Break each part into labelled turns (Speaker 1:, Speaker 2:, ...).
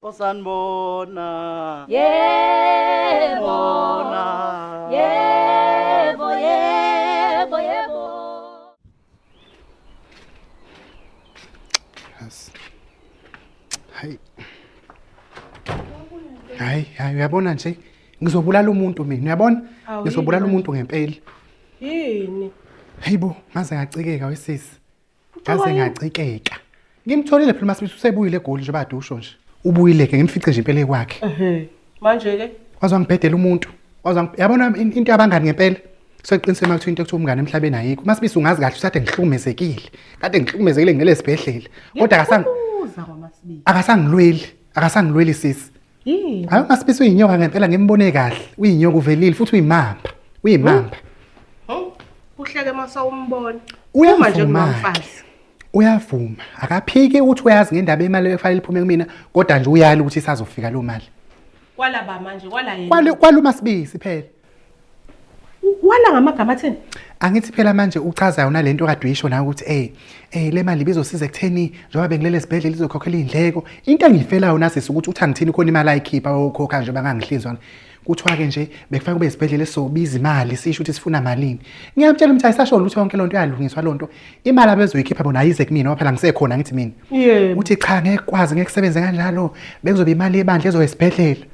Speaker 1: Osanibona.
Speaker 2: Yebo.
Speaker 1: Bona.
Speaker 2: Yebo, yebo, yebo.
Speaker 3: Yes. Hayi. Hayi, hayi uyabona nje ngizobulala umuntu mina, uyabona?
Speaker 4: Awu,
Speaker 3: Ngizobulala
Speaker 4: yini
Speaker 3: umuntu ngempela.
Speaker 4: Yini?
Speaker 3: Hayibo, ngaze ngacikeka wesisi.
Speaker 4: Ucikwa
Speaker 3: Ngaze
Speaker 4: yini?
Speaker 3: ngacikeka. Ngimtholile phela masibisi usebuyile eGoli nje badusho nje. Ubuyile ke ngimfice nje impela ekwakhe.
Speaker 4: Ehhe. Manje ke
Speaker 3: Waze wangibhedela umuntu. Waze yabona into yabangani ngempela. Seqinisile uma kuthiwa into ekuthiwa umngane emhlabeni ayikho. Masibisi ungazi kahle usade ngihlukumezekile. Kade ngihlukumezekile ngilele esibhedlela. Kodwa akasang
Speaker 4: Ngikubuza kwaMasibili.
Speaker 3: akasangilweli, akasangilweli sisi.
Speaker 4: Yini?
Speaker 3: Hayi uMasibisi uyinyoka ngempela ngimbone kahle. Uyinyoka uvelile futhi uyimamba. Uyimamba.
Speaker 4: Hawu, kuhleke mase umbona. Uma nje
Speaker 3: Uyavuma.
Speaker 4: kunomfazi.
Speaker 3: Uyavuma. Akaphiki ukuthi uyazi ngendaba yemali efanele iphume kumina, kodwa nje uyala ukuthi isazofika lo mali.
Speaker 4: Kwala ba manje kwala yena.
Speaker 3: Kwalo kwalo uMasibisi phela.
Speaker 4: Wala ngamagama athini?
Speaker 3: Angithi phela manje uchaza yona lento kade uyisho nawe ukuthi le mali ibizosiza ekutheni njengoba bengilele esibhedlela izokhokhela iy'ndleko. Into engiyifelayo nasisi ukuthi uthi angithini khona imali ayikhipha okhokha nje bangangihlinzwa. Kuthiwa ke nje bekufanele kube isibhedlela esizobiza imali sisho ukuthi sifuna malini. Ngiyamtshela ukuthi ayisasho lutho yonke lonto iyalungiswa lonto. Imali abezoyikhipha bona ayize kumina ngoba phela ngisekhona ngithi mina.
Speaker 4: Yebo.
Speaker 3: Uthi cha ngeke kwazi ngeke kusebenze kanjalo bekuzoba imali yebandla ezoya esibhedlela.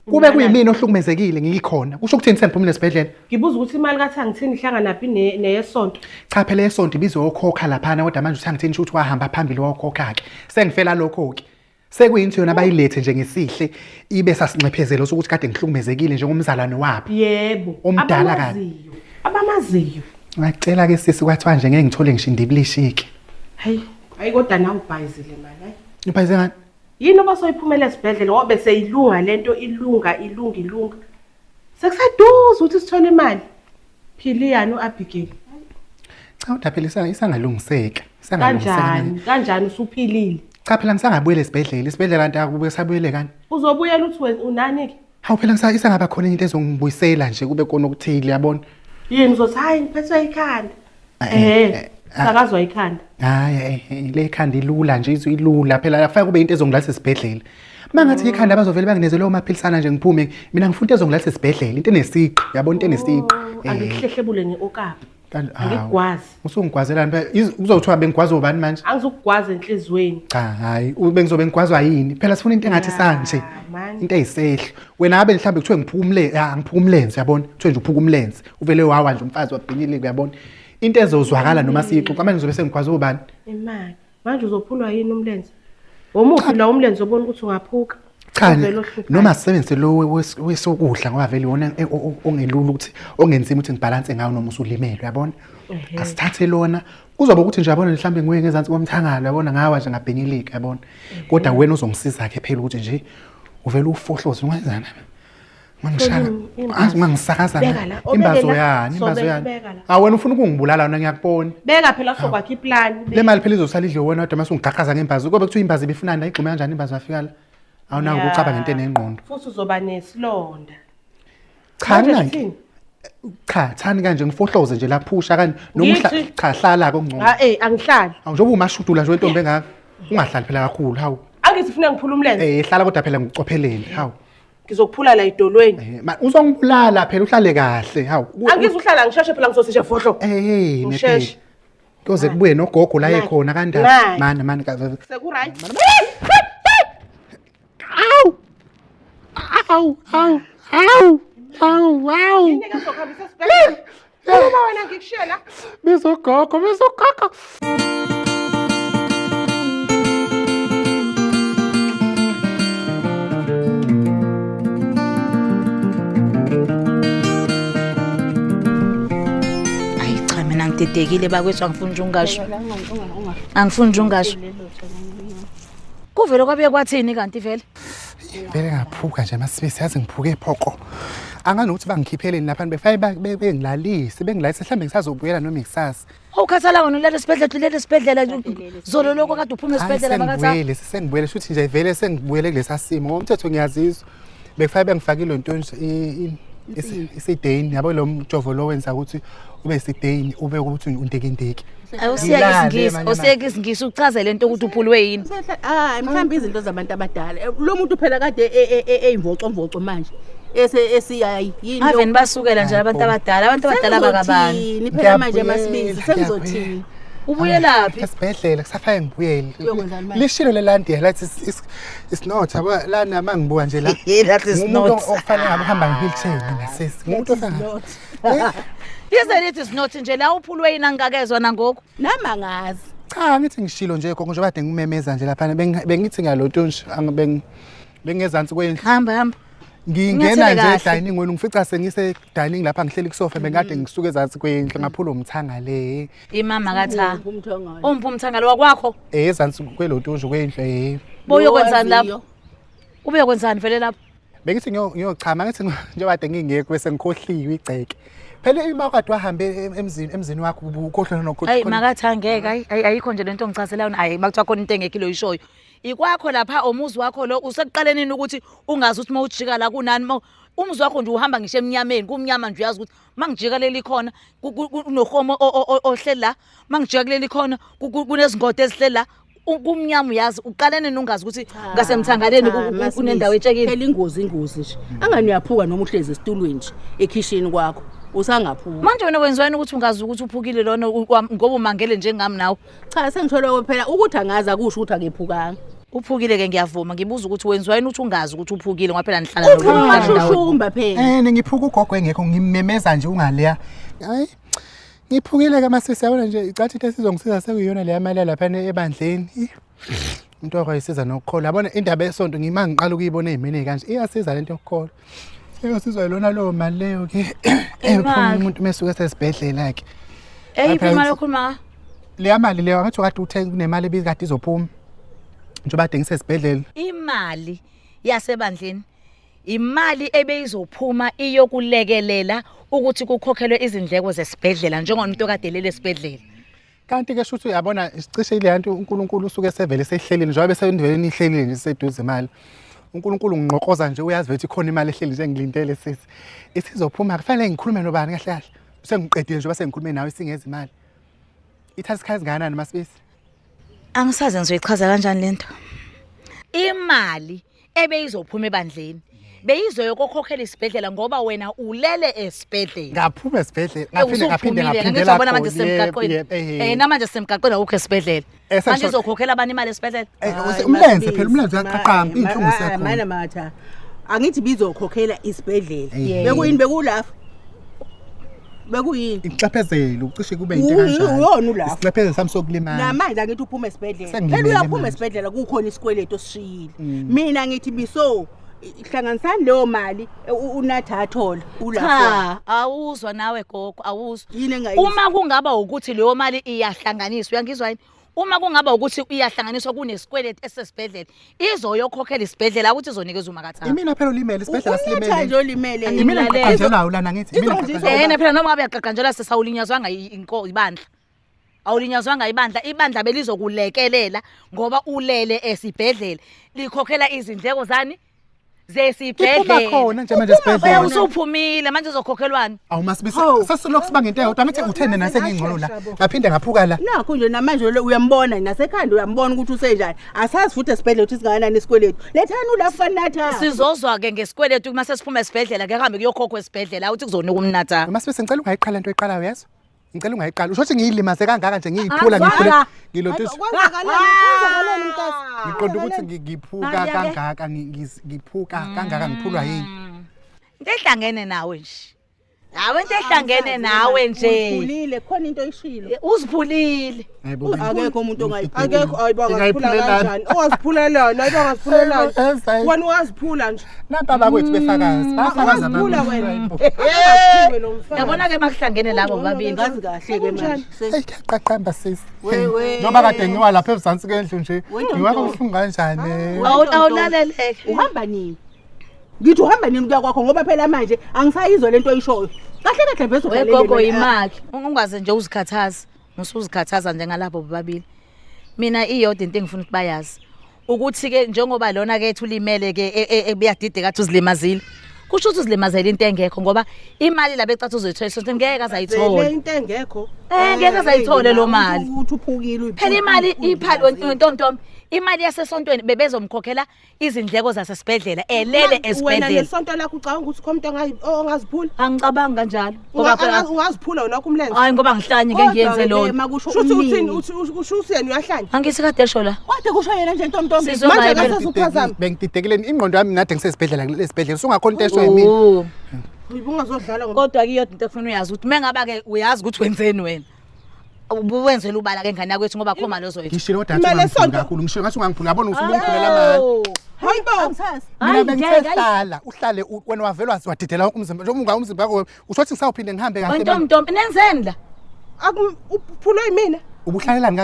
Speaker 3: Kube kuyimina ohlukumezekile ngikhona. Kusho ukuthini sengiphumile esibhedlela?
Speaker 4: Ngibuza ukuthi imali kaThangithini ihlanganaphi neyesonto.
Speaker 3: Cha phela esonto ibizokhokha laphana kodwa manje uThangithini ukuthi wahamba phambili wakhokha ke. Sengifela lokho ke. Sekuyinto yona bayilethe nje ngesihle ibe sasinxephezelo sokuthi kade ngihlukumezekile njengomzalwane wabo.
Speaker 4: Yebo.
Speaker 3: Omdala kabi.
Speaker 4: Abamaziyo. Abamaziyo.
Speaker 3: Ngacela ke sisi kwathiwa nje ngeke ngithole ngisho indibilishi ke.
Speaker 4: Hayi, hayi kodwa nawe ubhayizile mali hayi.
Speaker 3: Ubhayize ngani?
Speaker 4: Yini oba soyiphumela esibhedlela ngoba seyilunga lento ilunga ilunga ilunga. Sekuseduze ukuthi sithole imali. Philiyani uAbigail.
Speaker 3: Cha kodwa phela isangalungiseka. Isangalungiseka.
Speaker 4: Kanjani? Kanjani usuphilile?
Speaker 3: Cha phela ngisangabuyela esibhedlela. Isibhedlela kanti akube sabuyele kani?
Speaker 4: Uzobuyela uthi wena unani ke?
Speaker 3: Hawu phela isangaba khona into ezongibuyisela nje kube kona okuthile yabona.
Speaker 4: Yini uzothi hayi ngiphethwe ikhanda. Sakazwa ikhanda.
Speaker 3: Hayi le ikhanda ilula nje izwe ilula phela afake kube into ezongilalisa esibhedlela. Mangathi ikhanda bazovele banginezele omaphilisana nje ngiphume mina ngifuna into ezongilalisa esibhedlela into enesiqi yabona into enesiqi.
Speaker 4: Angikuhlehlebule ngeokapa. Angikugwazi.
Speaker 3: Usungigwazelani phela kuzothiwa bengigwaza ubani manje?
Speaker 4: Angizukugwaza enhlizweni.
Speaker 3: Cha hayi bengizobe ngigwazwa yini? Phela sifuna into engathi sanje. Into eyisehlo. Wena abe mhlambe kuthiwe ngiphuka angiphuka umlenze uyabona? Kuthiwe nje uphuka umlenze. Uvele wawa nje umfazi wabhinyile uyabona? Into ezozwakala noma siyixoxa manje ngizobe sengigwaza ubani?
Speaker 4: Imali. Manje uzophulwa yini umlenze? Omuphi la umlenze obona ukuthi ungaphuka?
Speaker 3: Cha noma sisebenzise lo wesokudla ngoba vele iwona ongelula ukuthi ongenzima ukuthi ngibalance ngawo noma usulimele uyabona? Asithathe lona kuzoba ukuthi nje yabona mhlambe nguye ngezansi komthangalo yabona ngawa nje ngabhenyelika yabona. Kodwa wena uzongisiza ke phela ukuthi nje uvele ufohloze ungenzani? Mangishaya mangisakaza imbazo yani imbazo yani. Ah wena ufuna ukungibulala wena ngiyakubona.
Speaker 4: Beka phela sokwakha iplan.
Speaker 3: Le mali phela izosala idliwe wena kodwa mase ungigaqaza ngembazo. Kobe kuthiwa imbazo ibifunani la igxume kanjani imbazo yafika la. Awunawo ukucabanga into enengqondo.
Speaker 4: Futhi uzoba nesilonda.
Speaker 3: Cha nanki. Cha thani kanje ngifohloze nje laphusha kanje noma cha hlala kongcono.
Speaker 4: Ha angihlali.
Speaker 3: Awu njengoba umashudula nje wentombi engaka. Ungahlali phela kakhulu hawu.
Speaker 4: Angithi ufuna ngiphula umlenze.
Speaker 3: Hlala kodwa phela ngikucophelele hawu.
Speaker 4: Ngizokuphula la idolweni.
Speaker 3: Uzongibulala phela uhlale kahle hawu.
Speaker 4: Angizuhlala ngisheshe phela ngizothi nje fohlo.
Speaker 3: Ngisheshe. Kuze kubuye nogogo la ekhona kandaba. Mana mana
Speaker 4: seku right.
Speaker 3: Awu. Awu awu awu awu awu.
Speaker 4: Yini ke ngizokuhambisa esibhedlela? Uma wena ngikushiye la.
Speaker 3: Bizogogo bizogogo.
Speaker 2: Ngididekile bakwethu angifuni nje ungasho. Angifuni nje ungasho. Kuvele kwabuye kwathini kanti vele?
Speaker 3: Vele ngaphuka nje Masibisi yazi ngiphuke ephoko. Anganokuthi bangikhipheleni lapha befake bengilalise bengilalise mhlambe ngisazobuyela noma ikusasa.
Speaker 2: Awukhathala wena ulele esibhedlela ulele esibhedlela zolo lokho kade uphuma esibhedlela bakatha.
Speaker 3: Sengibuyele sengibuyele shuthi nje vele sengibuyele kulesa simo ngomthetho ngiyazizwa. Bekufanele bengifakile into nje Isidane yabo lo mjovo lo wenza ukuthi ube isidane ube ukuthi undikindiki.
Speaker 2: Awusiyeke
Speaker 3: Ngilale
Speaker 2: isingisi,
Speaker 3: manje.
Speaker 2: awusiyeke isingisi uchaze lento ukuthi uphulwe yini.
Speaker 5: Hayi mhlawumbe izinto zabantu abadala. Lo muntu phela kade eyimvoco mvoco manje. Ese esiyayi yini
Speaker 2: Ave nibasukela nje abantu abadala, abantu abadala bakabani.
Speaker 5: Sengizothini phela manje
Speaker 3: Ngiyabuyela,
Speaker 5: masibizi sengizothini.
Speaker 2: Ubuyelaphi?
Speaker 3: Esibhedlela kusafake ngibuyele.
Speaker 5: Uyokwenzani manje?
Speaker 3: Lishilo lelandiya lathi it's not yabo lana mangibuka nje la.
Speaker 2: That is
Speaker 3: Ngumuntu
Speaker 2: not.
Speaker 3: okufanele ngabe uhamba nge-wheelchair mina sisi. Ngumuntu ofana.
Speaker 2: Lize lithi is not nje la uphulwe yini angikakezwa nangoku.
Speaker 5: Nami angazi.
Speaker 3: Cha ngithi ngishilo nje gogo njengoba kade ngimemeza nje lapha bengithi ngiyaloto nje bengezansi kwendlu.
Speaker 2: Hamba hamba.
Speaker 3: Ngingena
Speaker 2: Unyathele
Speaker 3: nje
Speaker 2: kahle.
Speaker 3: edining wena ngifica sengise dining lapha ngihleli kusofa bengikade ngisuke ezansi kwendlu ngaphula umthanga le.
Speaker 2: Imama katha.
Speaker 5: Umthangala.
Speaker 2: Umphi umthangalo wakwakho?
Speaker 3: Ezansi kweloto nje kwendlu eh.
Speaker 2: Boyokwenzani lapho? Ubuyokwenzani vele lapho?
Speaker 3: Bengithi ngiyochama ngithi njengoba kade ngingekho bese ngikhohliwe igceke. Phela ima kade wahambe emzini wakho ubukhohlwa nokhohlwa.
Speaker 2: Hayi makathi angeke hayi hayi, ayikho nje lento ongichazela yona hayi makuthiwa khona into engekho iloyishoyo. Ikwakho lapha umuzi wakho lo usekuqaleni nini ukuthi ungazi ukuthi mawujika la kunani umuzi wakho nje uhamba ngisho emnyameni kumnyama nje uyazi ukuthi mangijika leli khona kunohomo ohleli la mangijika kuleli khona kunezingodo ezihleli la kumnyama uyazi uqalene nini ungazi ukuthi ngasemthangaleni kunendawo etshekile.
Speaker 5: Phela ingozi ingozi nje. Angani uyaphuka noma uhlezi esitulweni nje ekhishini kwakho. Usangaphuka.
Speaker 2: Manje wena wenziwani ukuthi ungazi ukuthi uphukile lona ngoba umangele njengami nawe?
Speaker 5: Cha sengithola phela ukuthi angazi akusho ukuthi akephukanga.
Speaker 2: Uphukile ke ngiyavuma ngibuza ukuthi wenziwani ukuthi ungazi ukuthi uphukile ngoba phela nihlala
Speaker 5: Uphuma
Speaker 2: nihlala ndawonye.
Speaker 5: shushumba phela.
Speaker 3: Ngiphuka ugogo engekho ngimemeza nje ungaleya. Hayi. Ngiphukile ke masisi yabona nje icathi into esizongisiza sekuyiyona leya mali lapha ebandleni. Into akayisiza nokukholwa. Yabona indaba yesonto ngima ngiqala ukuyibona ezimene kanje. Iyasiza lento yokukholwa. Seyosizwa yilona leyo mali leyo ke. Ephuma umuntu mesuke esesibhedlela ke.
Speaker 2: Eyiphi imali okhuluma?
Speaker 3: Leya mali leyo ngathi kade uthenga kunemali ebikade izophuma. Njengoba kade ngisesibhedlela.
Speaker 2: Imali yasebandleni imali ebeyizophuma iyokulekelela ukuthi kukhokhelwe izindleko zesibhedlela njengomuntu okade elele esibhedlela.
Speaker 3: Kanti ke shuthi uyabona sicishe ile nto uNkulunkulu usuke sevele sehlelile njengoba besendveleni ihlelile nje seduze imali. uNkulunkulu nginqokoza nje uyazi ukuthi khona imali ehleli nje ngilindele sisi. Isizophuma kufanele ngikhulume nobani kahle kahle. Sengiqedile njengoba sengikhulume nawe singeza imali. Ithatha isikhathi singakanani masibisi?
Speaker 2: Angisazi ngizoyichaza kanjani lento. Imali ebeyizophuma ebandleni beyizoyokukhokhela isibhedlela ngoba wena ulele esibhedlela.
Speaker 3: Ngaphuma esibhedlela ngaphinde ngaphinde
Speaker 2: Usuphumile,
Speaker 3: ngaphinde
Speaker 2: angithi uyabona manje sisemgaqweni.
Speaker 3: Yebo.
Speaker 2: Namanje sisemgaqweni awukho esibhedlela.
Speaker 3: Eh,
Speaker 2: Manje izokhokhela abantu imali esibhedlela.
Speaker 3: Umlenze phela umlenze uyaqaqamba inhlungu sekhona.
Speaker 5: Mana matha. Angithi bizokhokhela isibhedlela. Bekuyini bekulapha? Bekuyini?
Speaker 3: Inxephezelo ucishe kube into kanjalo.
Speaker 5: Uyona ulapha.
Speaker 3: Isixephezelo sami sokulimala.
Speaker 5: Namanje angithi uphuma esibhedlela.
Speaker 3: Sengilimele
Speaker 5: Phela uyaphuma
Speaker 3: manje.
Speaker 5: esibhedlela kukhona isikweletu osishiyile. Mina ngithi biso hlanganisani leyo mali unatha athola ulapha.
Speaker 2: Cha, awuzwa nawe gogo, awuzwa.
Speaker 5: Yini engayizwa?
Speaker 2: Uma kungaba ukuthi leyo mali iyahlanganiswa, uyangizwa yini? Uma kungaba ukuthi iyahlanganiswa kunesikweletu esesibhedlela, izoyokhokhela isibhedlela ukuthi izonikeza uMakathaba.
Speaker 3: Imina phela ulimele isibhedlela
Speaker 5: Unatha nje
Speaker 3: silimele.
Speaker 5: olimele.
Speaker 3: Imina
Speaker 2: Ngilalela.
Speaker 3: ngiqanjelwayo lana ngithi imina
Speaker 5: Izonje
Speaker 3: ngiqanjelwayo.
Speaker 2: Phela noma ngabe uyaqaqanjelwa sesawulinyazwanga ibandla. Awulinyazwanga ibandla, ibandla belizokulekelela ngoba ulele esibhedlela. Likhokhela izindleko zani?
Speaker 3: Iphuma
Speaker 2: Zesibhedlela.
Speaker 3: khona nje manje esibhedlela.
Speaker 2: Usuphumile manje uzokhokhelwani?
Speaker 3: Awu masibisi sesilokhu siba ngento eyodwa ngithi uthene nasengingcono la. Ngaphinde ngaphuka la.
Speaker 5: Nakho nje namanje lo uyambona nasekhanda uyambona ukuthi usenjani. Asazi futhi esibhedlela ukuthi singakanani isikweletu. Lethani ulapha natha.
Speaker 2: Sizozwa ke ngesikweletu uma sesiphuma esibhedlela ke kuhambe kuyokhokhwa esibhedlela awuthi kuzonika umnatha.
Speaker 3: Masibisi ngicela ungayiqala into oyiqalayo yezo. Ngicela ungayiqala. Usho ukuthi ngiyilimaze kangaka nje ngiyiphula ngiphule ngilonto.
Speaker 4: Kwenzakaleni mntasi?
Speaker 3: Ngiqonda ukuthi ngiphuka kangaka ngiphuka kangaka ngiphulwa yini?
Speaker 2: Into ehlangene nawe nje. Hawe into ehlangene nawe nje.
Speaker 5: Uziphulile khona into oyishilo.
Speaker 2: Uziphulile.
Speaker 3: Hayibo.
Speaker 5: Akekho umuntu ongayiphula.
Speaker 4: Akekho ayibo angaziphula
Speaker 3: Ingayiphulelani.
Speaker 4: kanjani? Ungaziphulelani, ayibo angaziphulelani.
Speaker 3: Hayi.
Speaker 4: Wena ungaziphula nje.
Speaker 3: Nampa bakwethu befakazi. Bafakaza
Speaker 4: Ungaziphula
Speaker 3: abantu.
Speaker 4: wena.
Speaker 3: Hayibo.
Speaker 4: Angasiphile lo mfana.
Speaker 2: Yabona ke makuhlangene labo bobabili.
Speaker 5: Ngazi kahle ke manje.
Speaker 3: Hey kuyaqaqamba sisi.
Speaker 5: We, we.
Speaker 3: Njengoba kade ngiwa lapha ebuzansi kwendlu nje.
Speaker 5: We, Ntombi.
Speaker 3: Ngiwa kabuhlungu kanjani?
Speaker 2: Awulaleleke.
Speaker 5: Uhamba nini? Ngithi uhamba nini kuya kwakho ngoba phela manje angisayizwa lento oyishoyo. Kahle kahle vese
Speaker 2: Wegogo imali. Ungaze nje uzikhathaze. Usuzikhathaza njengalabo bobabili. Mina iyodwa into engifuna ukuthi bayazi. Ukuthi ke njengoba lona ke ethu limele ke ebuyadideka athi uzilimazile. Kusho ukuthi uzilimazela into engekho ngoba imali la becathi uzoyithola esontweni ngeke
Speaker 4: Vele
Speaker 2: azayithola.
Speaker 4: into engekho.
Speaker 2: Ngeke azayithole lo mali.
Speaker 5: Ukuthi uphukile.
Speaker 2: Phela imali iphali ntomntombi, imali yasesontweni bebezomkhokhela izindleko zasesibhedlela elele
Speaker 4: Wena
Speaker 2: esibhedlela.
Speaker 4: nesonto lakho ucabanga ukuthi khona umuntu ongaziphula?
Speaker 2: Angicabangi kanjalo. Ngoba phela
Speaker 4: Ungaziphula wena wakho umlenze.
Speaker 2: hayi ngoba ngihlanye ngeke ngiyenze lona.
Speaker 5: Makusho
Speaker 4: Shuthi uthini
Speaker 5: umnini.
Speaker 4: uthi usho uthi yena uyahlanya.
Speaker 2: Angithi kade esho la.
Speaker 5: Kodwa kusho yena nje ntomntombi.
Speaker 2: Sizwe
Speaker 4: Manje
Speaker 2: ngaye phela.
Speaker 4: akasasuphazama.
Speaker 3: Bengididekile ingqondo yami nade ngisesibhedlela lesibhedlela usungakhona into esho yimina.
Speaker 2: Oh.
Speaker 4: Ubungazodlala ngoba
Speaker 2: Kodwa ke iyodwa into efuna uyazi ukuthi mengaba ke uyazi ukuthi wenzeni wena. Ubuwenzela ubala ke ngane yakwethu ngoba akho mali ozoyithola.
Speaker 3: Ngishilo kodwa
Speaker 4: Imali
Speaker 3: ngathi
Speaker 4: esonto.
Speaker 3: ungangiphuli kakhulu ngishilo ngathi ungangiphuli yabona usungiphulela mali.
Speaker 4: Hayibo.
Speaker 5: Angisazi.
Speaker 3: Mina
Speaker 2: Hayi,
Speaker 3: bengithe
Speaker 2: ngeke, hayi.
Speaker 3: hlala uhlale wena wavelwa wadidela wonke umzimba njengoba ungawu umzimba wakho usho ukuthi ngisawuphinde ngihambe kahle manje.
Speaker 2: Ntomntombi nenzeni la?
Speaker 4: Akuphulwe yimina.
Speaker 3: Ubuhlalelani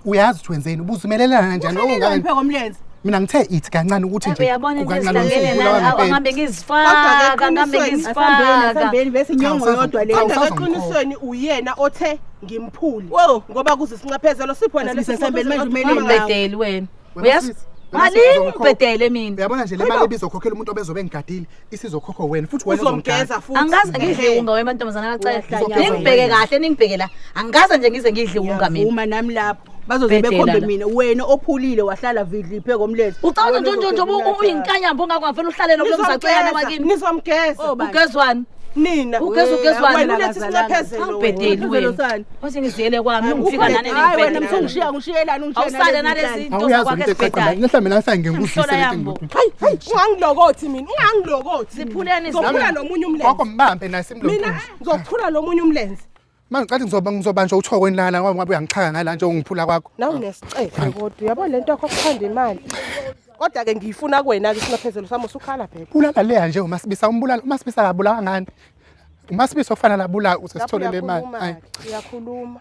Speaker 3: uyazi ukuthi wenzeni ubuzimelelana kanjani
Speaker 5: Uhlelelani phe komlenze?
Speaker 3: Mina ngithe ithi kancane ukuthi nje
Speaker 2: Uyabona into
Speaker 3: kukancane
Speaker 2: ezihlangene
Speaker 3: usungibulawa
Speaker 2: nala
Speaker 3: ngempela.
Speaker 2: angihambe
Speaker 4: Kodwa ke
Speaker 2: ngizifaka, ngihambe
Speaker 4: eqinisweni,
Speaker 5: Asambeni
Speaker 2: ngizifaka.
Speaker 5: asambeni bese inyongo yodwa le.
Speaker 3: Cha,
Speaker 4: Kodwa
Speaker 3: awusazo
Speaker 4: eqinisweni uyena othe ngimphule.
Speaker 5: Wo.
Speaker 4: Ngoba kuze sinxephezelo siphona
Speaker 5: Asibise sambeni manje umele
Speaker 2: Ungibhedeli wena.
Speaker 3: Wena
Speaker 2: Uyazi?
Speaker 3: sisi, wena sisi
Speaker 2: Malingi
Speaker 3: uzokhokha.
Speaker 2: ngibhedele mina.
Speaker 3: Uyabona nje le mali ebizokhokhela umuntu obezobe engigadile isizokhokhwa wena futhi wena
Speaker 4: Uzomgeza
Speaker 3: uzomgeza.
Speaker 4: futhi.
Speaker 2: Angikaze ngidle unga wena mantombazana kacela.
Speaker 5: Uyahlanya
Speaker 2: Ningibheke kahle ningibheke la. Angikaze nje ngize ngidle unga mina.
Speaker 5: Ngiyavuma nami lapho. Bazoze
Speaker 2: Bhedela
Speaker 5: bekhombe
Speaker 2: la.
Speaker 5: mina wena ophulile wahlala vidli phe komlenze.
Speaker 2: Ucabanga nje nje nje uyinkanyamba ongakwazi uhlale lo mzacweyana wakini.
Speaker 4: Nizomgeza.
Speaker 5: Oh, bani.
Speaker 2: Ugezwani?
Speaker 4: Nina.
Speaker 2: Ugeza ugezwani?
Speaker 4: Wena ulethe isinxephezelo.
Speaker 2: Angibhedeli
Speaker 5: Ugezelo
Speaker 2: wena.
Speaker 5: sani?
Speaker 2: Othi ngiziyele kwami ngifika nani
Speaker 5: Hayi wena
Speaker 2: ningibhedele.
Speaker 5: msungishiya ngishiyelani ungishiya.
Speaker 2: Awusale nalezi zinto
Speaker 3: Awuyazi
Speaker 2: zakwakho
Speaker 3: into eqaqamba.
Speaker 2: ezibhedayo.
Speaker 3: Mhlawumbe mina mhlawumbe ngikuzwise
Speaker 2: Imihlola
Speaker 3: lento
Speaker 2: yami bo.
Speaker 3: engibuthi.
Speaker 4: Hayi hayi ungangilokothi mina ungangilokothi.
Speaker 2: Siphuleni
Speaker 4: Ngizophula nomunye
Speaker 3: Gogo
Speaker 4: umlenze.
Speaker 3: mbambe naye
Speaker 4: Mina
Speaker 3: simlompunzi.
Speaker 4: ngizophula lomunye umlenze.
Speaker 3: Manje ngicathi ngizobanjwa uthokweni lana ngoba ngabe uyangixhaka ngala nje ungiphula kwakho.
Speaker 4: Nawu unesicefe kodwa uyabona lento yakho okuthanda imali. Kodwa ke ngiyifuna kuwena ke isinxephezelo sami usukhala phela.
Speaker 3: Bulala leya nje uMasibisa umbulala uMasibisa akabulawa ngani? uMasibisa ofanele abulawe uze sithole le mali.
Speaker 4: Uyakhuluma
Speaker 3: Hayi.
Speaker 4: ke, uyakhuluma.